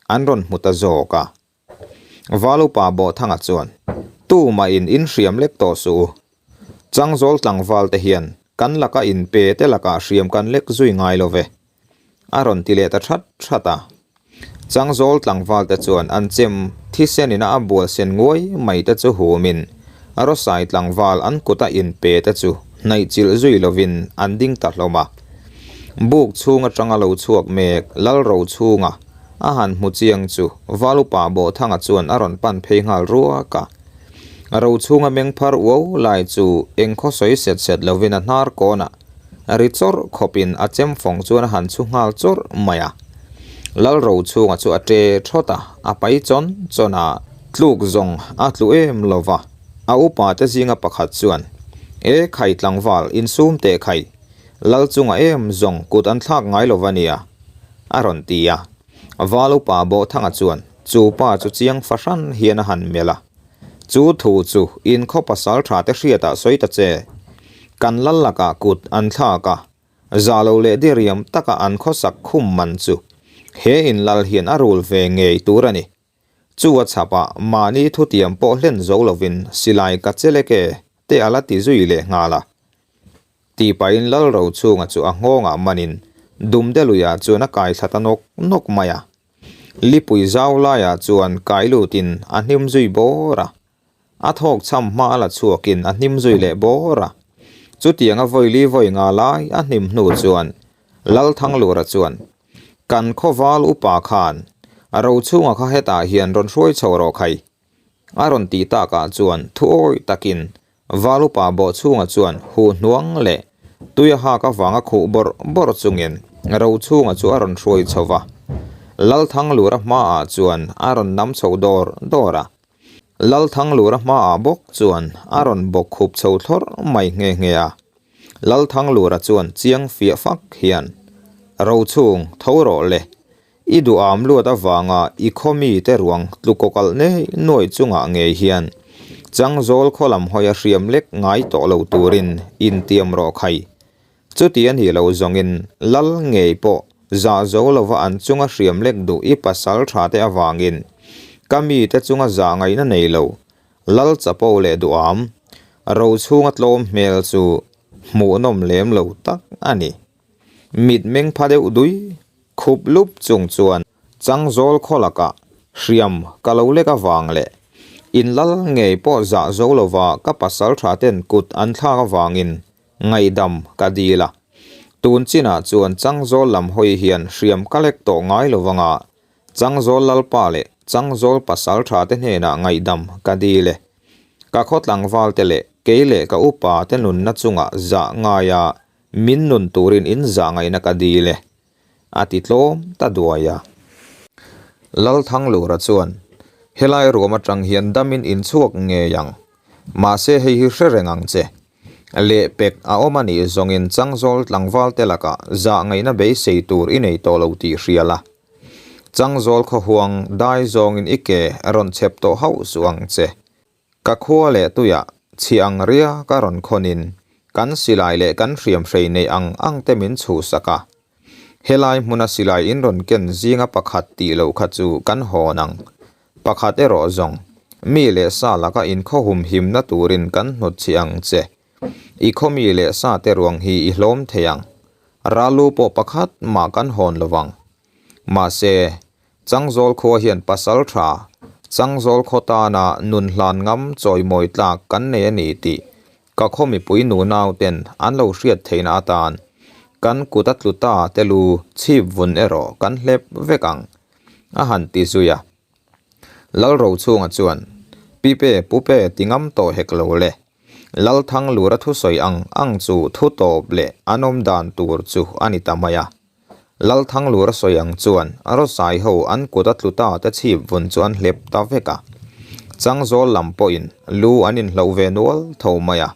an rawn hmu ta zawk a. Valupa Bawhthanga chuan Tumah in inhriam lek tawh suh u. Changzawl tlangval te hian kan laka inpe te lakah hriam kan lek zui ngai lo ve. A rawn ti leh ta that that a. Changzawl tlangval te chuan an chem thisen ina a bual sen nguai mai te chu humin Rawsai tlangval an kuta inpe te chu hnaih chilh zui lovin an ding ta hlawm a. Buk chhung atanga lo chhuak mek Lalro chhunga a han hmu chiang chu Valupa Bawhthanga chuan a rawn pan phei nghal ruak a. Rochhunga meng phar uau lai chu engkhaw sawi set set lovin a hnar kawnah Ri chawrh khawpin a chem fawng chuan a han chhu nghal chawrh mai a. Lal Rochhunga chu a ṭe ṭhawt a, a pai chawn chawn a, tluk zawng a tlu em lo va. A upa te zinga pakhat chuan, E khai tlangval, insum teh khai, Lal chunga em zawng kut an thlak ngai lo va nia, a rawn ti a. Val upa Bawhthanga chuan chu pa chu chiang fahran hian a han melh a. Chu thu chu in khaw pasal tha te hriatah sawi ta che. Kan lal lakah kut an thlak a, za lo leh diriam taka an khawsak khum man chu he in lal hian a rul ve ngei tur a ni. Chu a chhapah mahni thutiam pawh hlen zo lovin silai ka chelek e te a la ti zui leh nghal a. Tih pahin lal Rochhunga chu a nghawngah manin Dumdeluia chuan a kai thla ta nawk nawk mai a. Lipui zau laiah chuan kai lutin a hnim zui bawr a, a thawk chham hma a la chhuakin a hnim zui leh bawr a. Chutianga vawili vawi nga lai a hnim hnu chuan Lalthanglura chuan, Kan khawval upa khan Rochhunga kha hetah hian rawn hruai chho rawh khai. A rawn tih takah chuan thu awih takin Valupa bawhchhunga chuan huh hnuang leh tui a hak avanga khuh bawrh bawrh chungin Rochhunga chu a rawn hruai chho va. Lalthanglura hmaah chuan a rawn nam chho dawr dawr a. Lalthanglura hmaah bawk chuan a rawn bawk khup chho thlawrh mai nghe nghe a. Lalthanglura chuan chiang fiah fak hian, Rochhung, tho rawh le. I duham luat avanga i khaw mite ruang tlukawkalh nei nuai chungah ngei hian Changzawl khaw lam hawi a hriam lek ngai tawh lo turin intiam rawh khai. Chuti a nih loh zawngin lal ngei pawh zah zo lova an chunga hriam lek duh i pasal tha te avangin ka mite chunga zah ngaihna nei lo lal chapo leh duham ro chhunga tlawm hmel chu hmuhnawm lem lo tak a ni. Mitmeng pha deuh dui Khup lup chung chuan Changzawl khaw lakah hriam ka lo lek avang leh in lal ngei pawh zah zo lova ka pasal tha ten kut an thlak avangin ngaihdam ka dil a. Tun chinah chuan Changzawl lam hawi hian hriam ka lek tawh ngai lo vanga Changzawl lalpa leh Changzawl pasal tha te hnenah ngaihdam ka dil e. Ka khaw tlangval te leh kei leh ka upa te nunna chungah zah ngaia min nun turin in zah ngaihna ka dil e. A ti tlawm ta duai a. Lalthanglura chuan, Helai ruam atang hian damin inchhuak ngei ang. Mahse hei hi hre reng ang che. Lehpek a awm a nih zawngin Changzawl tlangval te lakah zah ngaihna beisei tur i nei tawh lo tih hria la. Changzawl khawhuang dai zawngin i ke rawn chhep tawh hauh suh ang che. Ka khua leh tuiah chhi ang ria ka rawn khawnin Kan silai leh kan hriamhrei neih ang ang te min chhuhsak a. Helai hmuna silai in rawn ken zinga pakhat tih loh kha chu kan hawn ang. Pakhat erawh zawng, mi leh sa laka inkhawhum himna turin kan hnutchhi ang che. I khaw mi leh sa te ruang hi i hlawm thei ang. Ralu pawh pakhat mah kan hawn lo vang. Mahse, Changzawl khua hian pasal tha, Changzawl khaw tana nun hlan ngam chawimawi tlak kan nei a ni tih ka khaw mipui nunau ten an lo hriat theihna atan kan kut a tlu ta te lu chhip vun erawh kan hlep vek ang, a han ti zui a. Lalrochhunga chuan, Pipe, Pupe ti ngam tawh hek lo le. Lalthanglura thusawi ang ang chu thu tawp leh an awm dan tur chu a ni ta mai a. Lalthanglura sawi ang chuan Rawsai ho an kut a tlu ta te chhip vun chu an hlep ta vek a. Changzawl lam pawhin lu an inhloh ve nual tho mai a.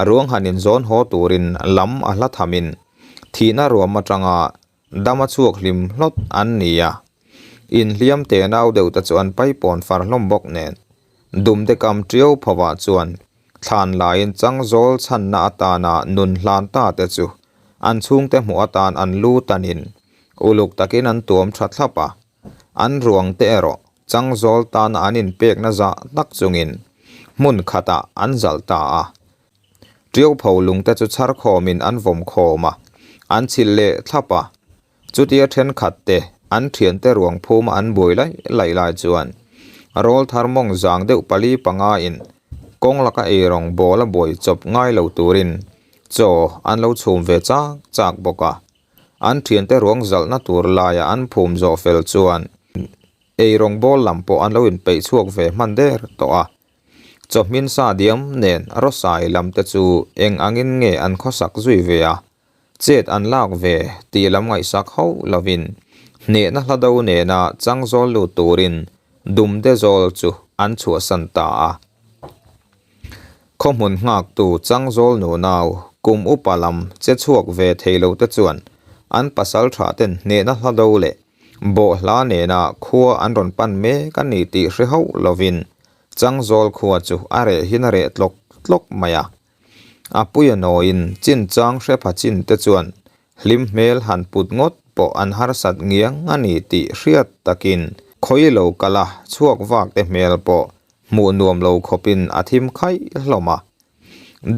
Ruang han inzawn haw turin lam a hla thamin thihna ruam atanga Dam a chhuak hlim hlawt an ni a, inhliam te nau deuh te chu an paipawn far hlawm bawk nen. Dumte kam tiau phovah chuan thlan laiin changzawl chhanna atana nun hlan ta te chu an chhungte hmuh atan an lu tanin uluk takin an tuam tha thlap a, an ruang te erawh changzawl tana an inpekna zah tak chungin hmun khatah an zalh ta a. Tiau pho lung te chu chhar khawmin an vawm khawm a, an chhilh leh thlap a. Chutia thenkhat te an thiante ruang phuma an buai laih laih lai chuan rawlthar mawng zang deuh pali panga in kawng laka eirawng bawl a buai chawp ngai lo turin chaw an lo chhum ve chak chak bawk a. An thiante ruang zalhna tur laia an phum zawh fel chuan eirawng bawl lam pawh an lo inpeih chhuak ve hman der tawh a. Chawhmin sa diam nen Rawsai lam te chu eng angin nge an khawsak zui ve a, chet an lak ve tih lam ngaihsak hauh lovin hnehna hla do nena changzawl lut turin Dumde zawl chu an chhuahsan ta a. Khawhmun nghaktu changzawl nunau kum upa lam che chhuak ve thei lo te chuan an pasal tha ten hnehna hla do leh bawhhla nena khua an rawn pan mek a ni tih hre hauh lovin Changzawl khua chu a reh hin a reh tlawk tlawk mai a. A puia nawiin chinchang hre pha chin te chuan hlim hmel han put ngawt pawh an harsat ngiang a ni tih hriat takin khawi lo kal a chhuak vak te hmel pawh hmuh nuam lo khawpin a thim khaih hlawm a.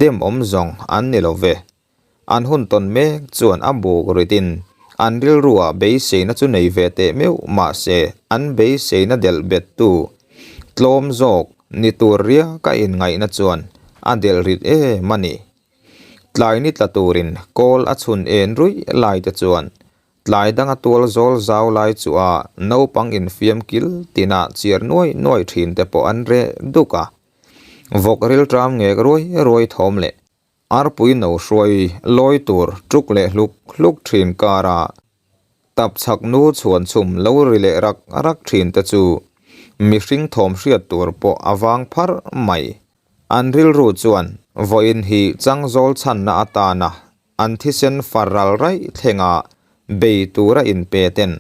Dem awm zawng an ni lo ve. An hun tawn mek chuan a buk ritin an rilruah beiseina chu nei ve teh meuh mahse an beiseina delh bettu tlawm zawk ni tur riaka inngaihna chuan a delh rit em a ni. Tlai ni tla turin kawl a chhun en ruih lai te chuan tlai danga tual zawl zau lai chu a naupang infiam kil tinah chiar nuai nuai thin te pawh an reh duk a. Vawk rilṭam ngek ruai ruai thawm leh Arpui no hruai lawi tur tuk leh hluk hluk thin kara tap chhak nu chhuan chhum lo ri leh rak rak thin te chu mihring thawm hriat tur pawh a vang pharh mai. An rilru chuan vawiin hi changzawl chhanna atana an thisen far ral raih thlenga bei tura inpe ten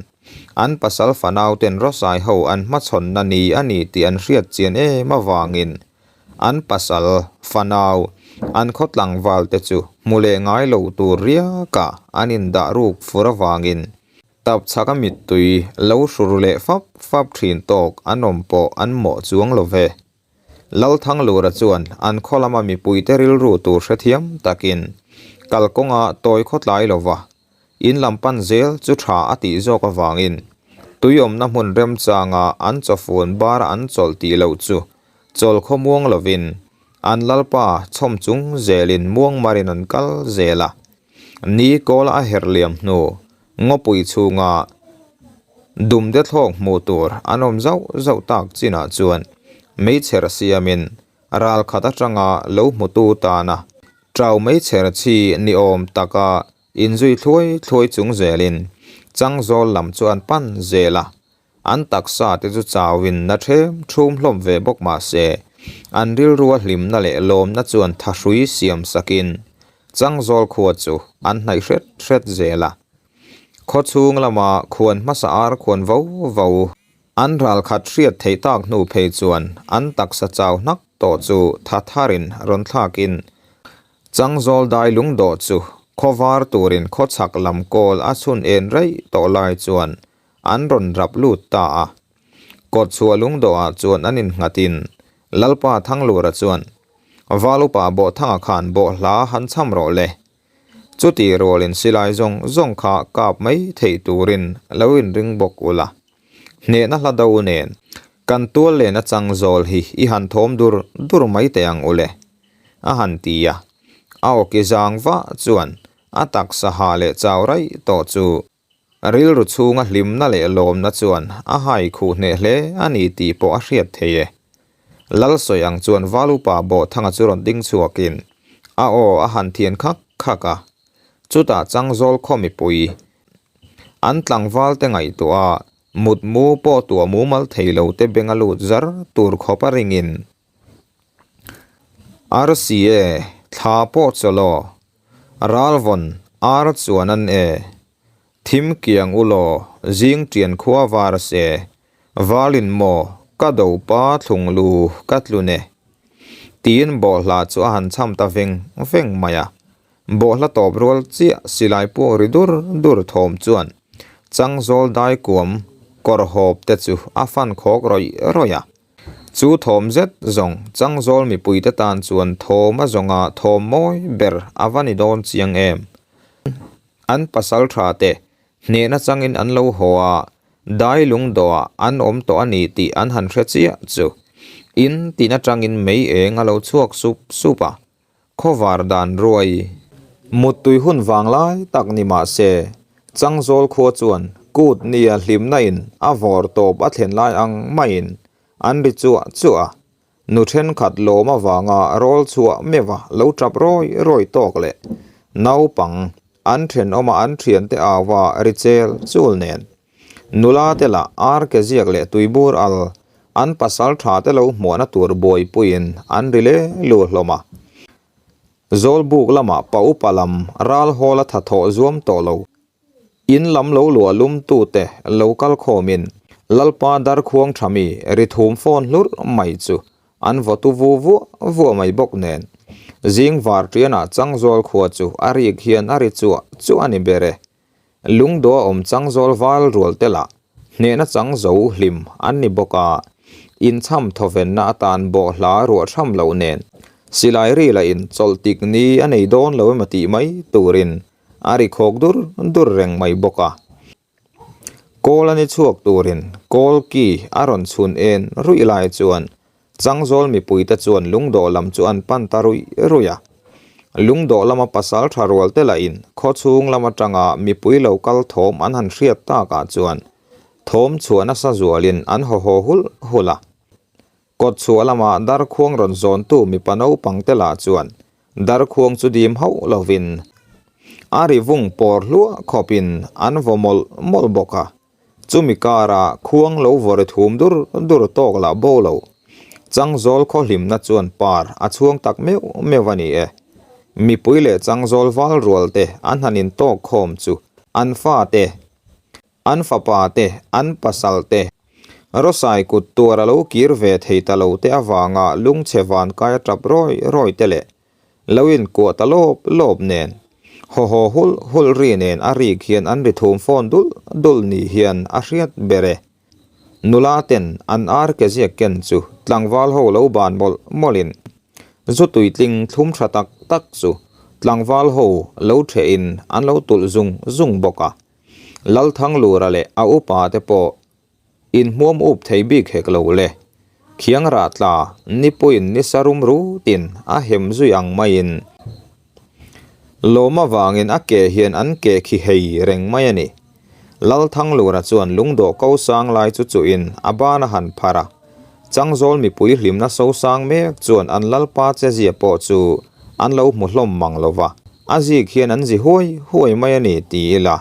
an pasal fanau ten rawsai ho an hmachhawnna ni a ni tih an hriat chian em avangin An pasal, fanau, an khaw tlangval te chu hmu leh ngai lo tur riaka an indah ruk fur avangin tapchhak a mittui lo hrur leh fap fap thin tawk an awm pawh an mawh chuang lo ve. Lalthanglura chuan an khaw lama mipuite rilru tur hrethiam takin kalkawnga tawi khawtlai lova In lam pan zel chu tha a tih zawk avangin tui awmna hmun remchanga an chawfun bara an chawlh tih loh chu chawl khaw muang lovin an lalpa chhawm chung zelin muang marin an kal zel a. Ni kawla a herh liam hnu ngawpui chhunga dumde thlawk hmuh tur an awm zauh zauh tak chinah chuan meichher siamin ral khat atanga lo hmutu tana Ṭau meichher chi ni awm taka inzui thluai thluai chung zelin Changzawl lam chu an pan zel a, an taksa te chu chauin na ṭhem ṭhum hlawm ve bawk mah se, an rilrua hlimna leh lawmna chuan thahrui siam sakin Changzawl khua chu an hnaih hret hret zel a. Khawchhung lama khuan hmasa ar khuan vo vo An ralkhat hriat theih tak hnu phei chuan an taksa chau hnak tawh chu tha tharin rawn thlakin. Changzawl dai lungdawh chu khawvar turin khawchhak lam kawl a chhun en raih tawh lai chuan an rawn rap lut ta a. Kawtchhuah lungdawhah chuan an innghatin Lalpa Thanglura chuan, Val upa Bawhthanga khan bawhhla han cham rawh le. Chuti rualin silai zawng zawng kha kap mai theih turin lo inring bawk ula. Hnehna hla do nen kan tual lena changzawl hi i han thawm dur dur mai teh ang ule. A han ti a, a awki zang vah chuan a taksa ha leh chau raih tawh chu rilru chhunga hlimna leh lawmna chuan a hai khuh hneh hle a ni tih pawh a hriat thei e. Lal sawi ang chuan Valupa Bawhthanga chu rawn ding chhuakin a aw a han thian khak khak a, chutah Changzawl khaw mipui an tlangval te ngaihtuah a mutmu pawh tuah mumal thei lo te beng a lut zar tur khawp a ringin Rca thla pawh chawlh aw, Ralvawn ar chuan an e, Thim kiang u law, zing ṭian khua var se, Valin maw ka do pa thlung lu ka tlun e. Tiin bawhhla chu a han cham ta veng veng mai a. Bawhhla tawp rual chiah silai puak ri dur dur thawm chuan Changzawl daikuam kawr hawp te chu a fan khawk rawih rawih a. Chu thawm zet zawng Changzawl mipuite tan chuan thawm a zawnga thawm mawi ber a va ni dawn chiang em. An pasal tha te hnehna changin an lo haw a, dai lungdawhah an awm tawh a ni tih an han hre chiah chu in tin atangin mei eng a lo chhuak sup sup a, khawvar dan ruai muttui hun vang lai tak ni mah se Changzawl khua chuan kut nia hlimna in a vawr tawp a thlen lai ang maiin an ri chuah chuah a. Nu thenkhat lawm avanga rawl chhuah meuha lo tap rawi rawi tawk leh naupang an thenawma an thiante auva ri chel chul nen nula te lah ar ke ziak leh tuibur al an pasal tha te lo hmuahna tur buaipuiin an ri le lu hlawm a. Zawlbuk lamah pa upa lam ral hawl a tha thawh zuam tawh lo. In lam lo luah lumtute lo kal khawmin Lalpa Darkhuang Thami ri thum phone hlurh mai chu an vawtu vu vuah vuah mai bawk nen zing var tianah Changzawl khua chu a rik hian a ri chuah chuah a ni ber e. Lungdawh a awm Changzawl val rual te lah hnehna chang zo hlim an ni bawk a, inchham thawvenna atan bawhhla ruah tham loh nen silai ri lah in chawlh tik ni a nei dawn lo emaw tih mai turin A ri khawk dur dur reng mai bawk a. Kawl a ni chhuak turin kawl ki a rawn chhun en ruih lai chuan Changzawl mipuite chuan lungdawh lam chu an pan ta ruih ruih a. Lungdawh lama pasal tha rual te lahin khawchhung lam atanga mipui lo kal thawm an han hriat takah chuan thawm chhuah nasa zualin an haw haw hulh hulh a. Kawtchhuah lama darkhuang rawn zawntu mipa naupang te lah chuan Darkhuang chu dim hauh lovin a ri vung pawr hluah khawpin an vaw mawlh mawlh bawk a, chumi karah khuang lo vaw ri thum dur dur tawk lah bo lo. Changzawl khaw hlimna chuan par a chhuang tak meuh meuh a ni e. Mipui leh changzawl val rual te an han intawk khawm chu an fate, an fapa te, an pasal te, Rawsai kut tuar a lo kir ve thei ta lo te avanga lungchhe vankai a tap rawi rawi te leh lo inkuah ta lawp lawp nen haw haw hulh hulh ri nen a rik hian an ri thum fawn dulh dulh ni hian a hriat ber e. Nula ten an ar ke ziak ken chu tlangval ho lo ban mawlh mawlhin zu tuitling thlum tha tak tak chu tlangval ho lo thehin an lo tulh zung zung bawk a. Lalthanglura leh a upa te pawh Inhmuam up thei bik hek lo le. Khiang rah tla nipuiin nisa rum rutin a hem zui ang maiin lawm avangin a ke hian an ke khi hei reng mai a ni. Lalthanglura chuan lungdawh ko sang lai chu chuhin a ban a han phar a. Changzawl mipui hlimna sosang mek chuan an lalpa chezia pawh chu an lo hmu hlawm mang lo va, a zik hian an zi huai huai mai a ni ti ila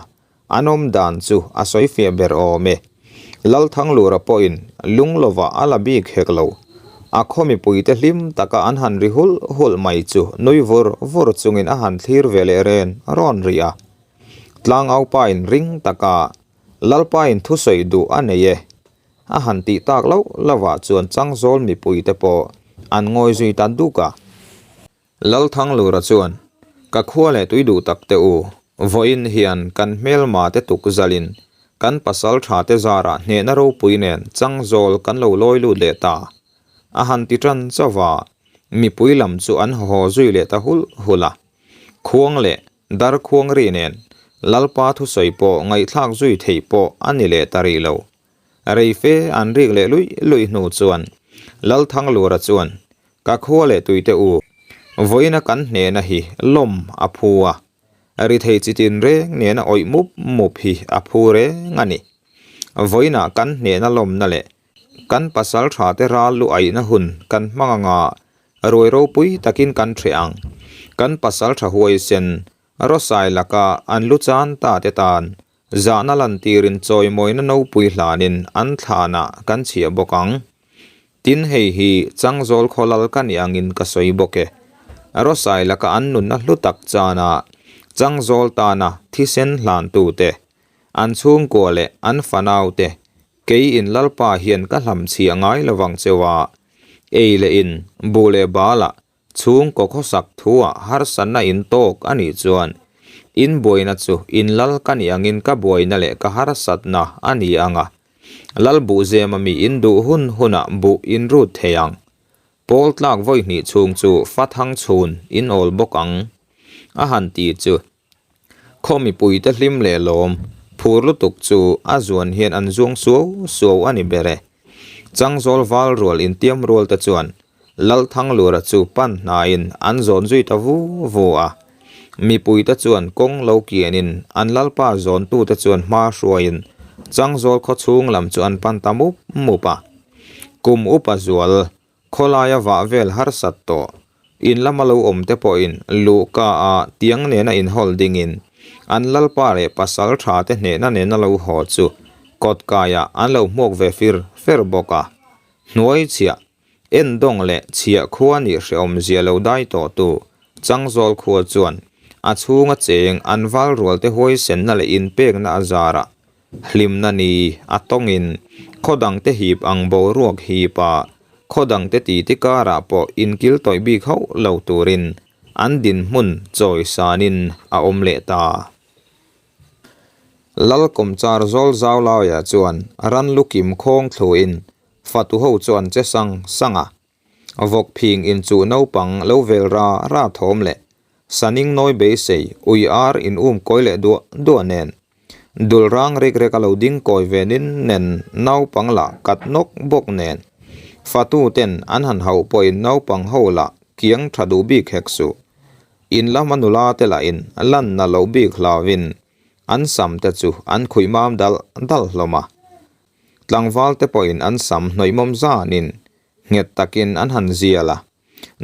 An awm dan chu a sawi fiah ber awm e. Lalthanglura pawhin lung lovah a la bik hek lo. A khaw mipuite hlim taka an han ri hulh hulh mai chu nui vur vur chungin a han thlir ve leh ren rawn rih a. Tlangaupain ring taka Lalpain thusawi duh a nei e. A han tih tak loh lovah chuan Changzawl mipuite pawh an ngawi zui ta duk a. Lalthanglura chuan. Ka khua leh tui duh tak te u, vawiin hian kan hmelma te tuk zalin kan pasal tha te zarah hnehna ropui nen changzawl kan lo lawi lut leh ta. A han ti tan chauh a, mipui lam chu an haw zui leh ta hulh hulh a. Khuang leh Darkhuang ri nen Lalpa thusawi pawh ngaihthlak zui theih pawh a ni leh ta rih lo. Rei fe an rik leh luih luih hnu chuan Lalthanglura chuan, Ka khua leh tuite u, vawiina kan hnehna hi lawm a phu a, ri thei chi tin reng nena awih mup mup hi a phu reng a ni. Vawiina kan hnehna lawmna leh kan pasal tha te ral lu aihna hun kan hmang anga ruai ropui takin kan hreh ang. Kan pasal tha huaisen rawsai laka an lu chan ta te tan zahna lantirin chawimawina nopui hlanin an thlanah kan chhiah bawk ang. Tin hei hi Changzawl khawlal ka nih angin ka sawi bawk e. Rawsai laka an nunna hlu tak chana Changzawl tana thisen hlantute, an chhungkua leh an fanaute Kei in Lalpa hian ka hlam chhiah ngai lovang cheu a, ei leh in, buh leh balah, chhungkaw khawsak thuah harsatna in tawk a nih chuan, in buaina chu in lal ka nih angin ka buaina leh ka harsatna a ni ang a, Lal buhzema mi in duh hun hunah buh in rut thei ang. Pawl tlak vawi hnih chhung chu fathang chhun in awl bawk ang, a han ti chu. Khaw mipuite hlim leh lawm phur lutuk chu a zuan hian an zuang suau suau a ni ber e. Changzawl val rual intiam rual te chuan Lalthanglura chu pan hnaiin an zawn zui ta vu vu a. Mipuite chuan kawng lo kianin an lalpa zawntute chuan hma hruaiin Changzawl khaw chhung lam chu an pan ta mup mup a. Kum upa zual Khawlaia vah vel harsat tawh. In lama lo awm te pawhin luhka ah tiang nena inhawl dingin an lalpa leh pasal tha te hnehna nena lo haw chu kawtkaiah an lo hmuak ve fir fer bawk a. Hnuai chhiah, endawng leh chhiah khua nih hrehawm zia lo dai tawh tu Changzawl khua chuan a chhunga cheng an val rual te huaisenna leh inpekna a zarah Hlimna ni a tawngin khaw dangte hip ang boruak hip a, khaw dangte titi karah pawh inkil tawih bik hauh lo turin an dinhmun chawi sanin a awm leh ta. Lalkawmchar zawl zau laiah chuan ran lu kim khawng thluin fatu ho chu an che sang sang a, Vawk phing inchuh naupang lo vel ra ra thawm leh Saning nawi beisei ui ar in um kawi leh duah duah nen dul rang rek rek a lo ding kawi ve nin nen naupang lah kat nawk bawk nen fatu ten an han hauh pawhin naupang ho lah kiang tha duh bik hek suh. In lama nula te lahin lanna lo bik hlauhin an sam te chu an khuih mam dalh dalh hlawm a. Tlangval te pawhin an sam hnawihmawm zanin nghet takin an han zial a,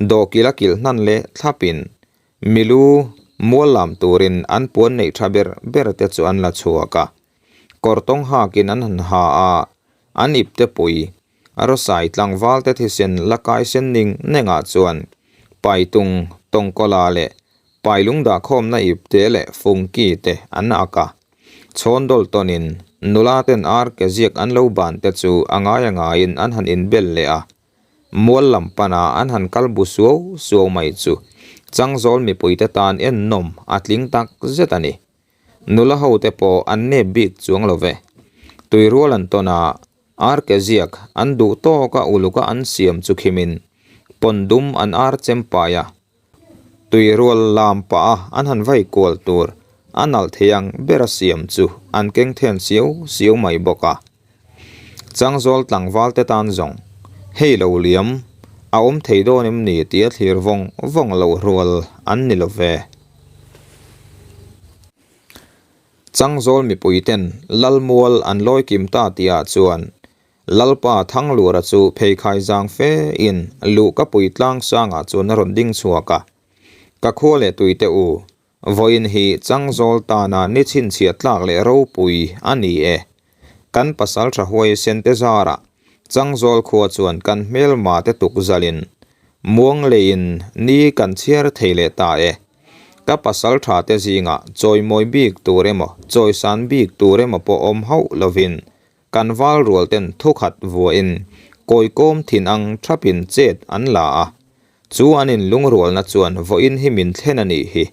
dawhkil a kilh hnan leh thlapin milu mual lam turin an puan neih tha ber ber te chu an la chhuak a, kawr tawng hakin an han ha a, an ipte pui rawsai tlangval te thisen la kai sen ning nengah chuan paitung tawngkawla leh pailung dahkhawmna ipte leh fungki te an ak a. Chhawn dawl tawnin nula ten ar ke ziak an lo ban te chu a ngai a ngaiin an han inbel leh a, mual lam pana an han kal bu suau suau mai chu Changzawl mipuite tan ennawm a tling tak zet a ni. Nula ho te pawh an nep bik chuang lo ve. Tuirual an tawn a, ar ke ziak an duh tawk a uluk a an siam chu khimin pawn dum an ar chem pai a, Tuirual lam pah a an han vai kual tur a nalh thei ang ber a siam chu an keng then siau siau mai bawk a. Changzawl tlangval te tan zawng, Hei lo liam, a awm thei dawn em ni tia thlir vawng vawng loh rual an ni lo ve. Changzawl mipui ten Lalmual an lawi kim ta tihah chuan Lalpa Thanglura chu pheikhai zang fe in luhka pui tlang sangah chuan a rawn ding chhuak a. Ka khua leh tuite u, vawiin hi Changzawl tana ni chhinchhiah tlak leh ropui a ni e. Kan pasal tha huaisen te zarah Changzawl khua chuan kan hmelma te tuk zalin muang leiin ni kan chhiar thei leh ta e. Ka pasal tha te zingah chawimawi bik tur emaw chawisan bik tur emaw pawh awm hauh lovin Kan val rual ten thukhat vuahin kawikawm thin ang thapin chet an la a, chu an inlungrualna chuan vawiin hi min thlen a nih hi.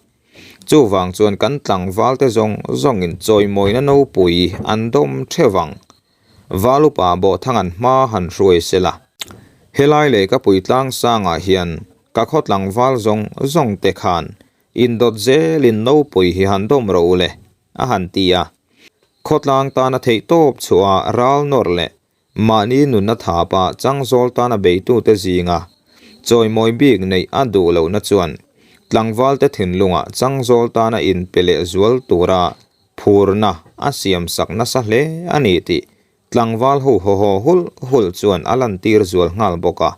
Chuvang chuan kan tlangvalte zawng zawngin chawimawina nopui an dawm theuh ang. Val upa Bawhthanga'n hma han hruai se la. Helai leh ka pui tlang sangah hian ka khaw tlangval zawng zawng te khan indawt zelin nopui hi han dawm rawh u le, a han ti a. Khawtlang tana theihtawp chhuah ral nawr leh Mahni nunna thapa changzawl tana beitute zinga chawimawi bik neih a duh lohna chuan tlangvalte thinlungah changzawl tana inpe leh zual tura phurna a siamsak nasa hle a ni tih tlangval ho haw haw hulh hulh chuan a lantir zual nghal bawk a.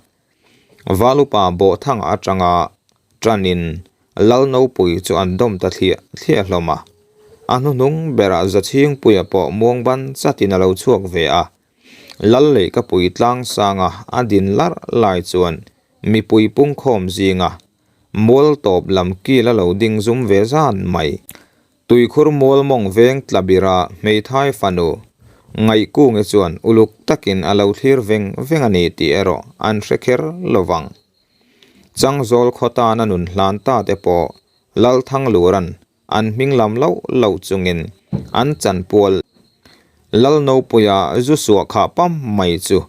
Valupa Bawhthanga atanga tanin Lalnopui chu an dawm ta thliah thliah hlawm a. A hnuhnung berah Zachhingpuia pawh muangban chatin a lo chhuak ve a. Lal Leihkapui tlangsanga a din larh lai chuan mipui pungkhawm zinga mual tawp lam kil a lo ding zum ve zan mai. Tuikhur mual mawng veng tla bira hmeithai fanu Ngaihkunge chuan uluk takin a lo thlir veng veng a ni tih erawh an hre kher lo vang. Changzawl khaw tana nun hlan ta te pawh Lalthangluran an hming lam loh loh chungin an chanpual Lalnopuia zu suah khah pam mai chu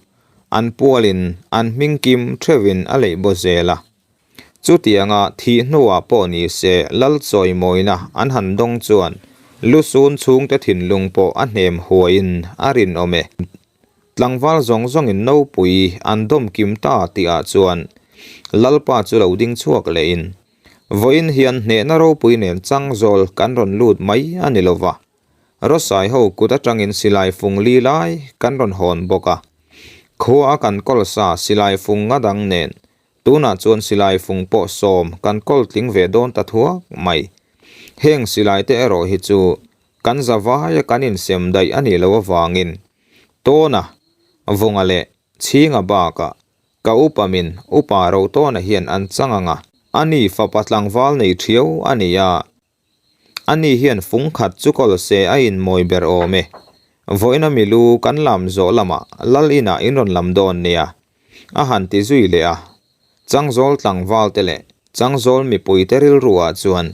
an pualin an hming kim theuhin a leih baw zel a. Chutianga thih hnuah pawh ni se lal chawimawina an han dawng chuan lusun chhungte thinlung pawh a hnem huaiin a rinawm e. Tlangval zawng zawngin nopui an dawm kim ta tihah chuan Lalpa chu lo ding chhuak lehin vawiin hian hnehna ropui nen changzawl kan rawn lut mai a ni lova, Rawsai ho kut atangin silai fung li lai kan rawn hawn bawk a, khua a kan kawl sa silai fung nga dang nen Tunah chuan silai fung pawh sawm kan kawl tling ve dawn ta thuak mai. Heng silai te erawh hi chu kan zavaia kan insem daih a nih loh avangin Tawna, Vunga leh Chhinga bakah ka upa min upa Rotawna hian an chang ang a, ani fapa tlangval nei thiau a ni a. Ani hian fung khat chu kawl se a inmawi ber awm e. Vawiina milu kan lam zawh lamah lal inah in rawn lam dawn nia, a han ti zui leh a. Changzawl tlangval te leh Changzawl mipui te rilruah chuan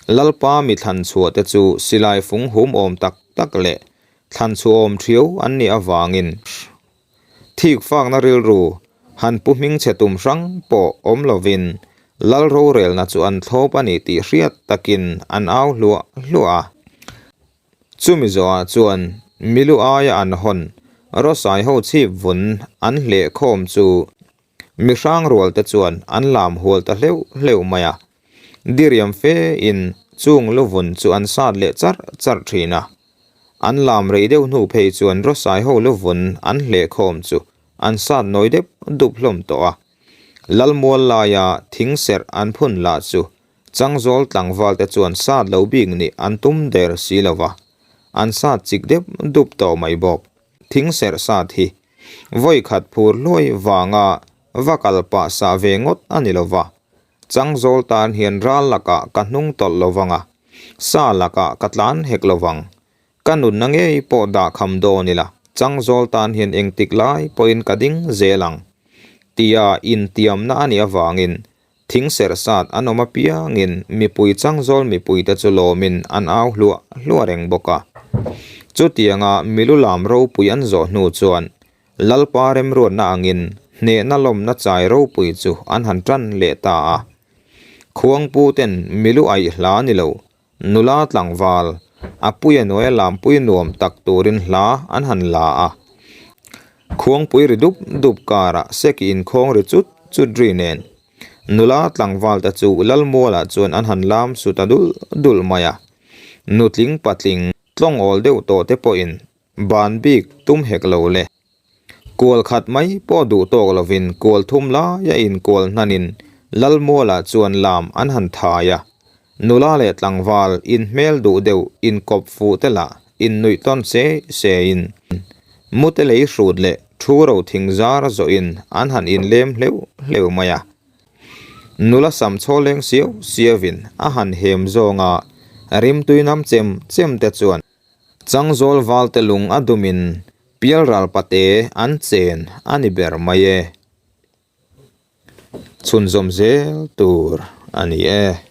Lalpa mi thlan chhuah te chu silai fung hum awm tak tak leh thlan chhuah awm thiau an nih avangin Thik fakna rilru han pu hmingchhe tum hrang pawh awm lovin Lal rorelna chu an thlawp a ni tih hriat takin an au hluah hluah a. Chumi zawhah chuan milu aia an hawn rawsai ho chhip vun an hleh khawm chu mi hrang rual te chuan an lam hual ta hleuh hleuh mai a. Diriam fe in chung lu vun chu an sat leh charh charh thin a. An lam rei deuh hnu phei chuan rawsai ho lu vun an hleh khawm chu an sat nawi deuh dup hlawm tawh a. Lalmual laia thing serh an phun lah chu Changzawl tlangval te chuan sat lo bik nih an tum der si lo va, an sat chik deuh dup tawh mai bawk. Thing serh sat hi vawi khat phur hluai vanga va kal pah sah ve ngawt a ni lo va, Changzawl tan hian ral lakah ka hnung tawlh lo vang a, sa lakah ka tlan hek lo vang. Ka nunna ngei pawh dah kham dawn ila, Changzawl tan hian engtik lai pawhin ka ding zel ang tia intiamna a nih avangin thing serh sat an awm apiangin mipui Changzawl mipuite chu lawmin an au hluah hluah reng bawk a. Chutianga milu lam ropui an zawh hnu chuan Lalpa remruatna angin hnehna lawmna chai ropui chu an han tan leh ta a. Khuangpu ten milu aih hla ni lo, nula tlangval, a puia hnuaia lampui nuam tak turin hla an han la a. Khuangpui ri dup dup karah seki inkhawng ri chut chut ri nen nula tlangval te chu Lalmualah chuan an han lam su ta dul dul mai a. Nutling patling tlawngawl deuh tawh te pawhin Ban bik tum hek lo le. Kual khat mai pawh duh tawk lovin kual thum laia inkual hnanin Lalmualah chuan lam an han thai a. Nula leh tlangval inhmel duh deuh inkawp fuh te lah innuih tawn se sein mute lei hrut leh thu ro thing zar zawhin an han inlem hleuh hleuh mai a. Nula sam chhaw leng siau siauin a han hem zawnga rimtui nam chem chem te chuan Changzawl valte lung a dumin pialral pate an chen a ni ber mai e. Chhunzawm zel tur a ni e.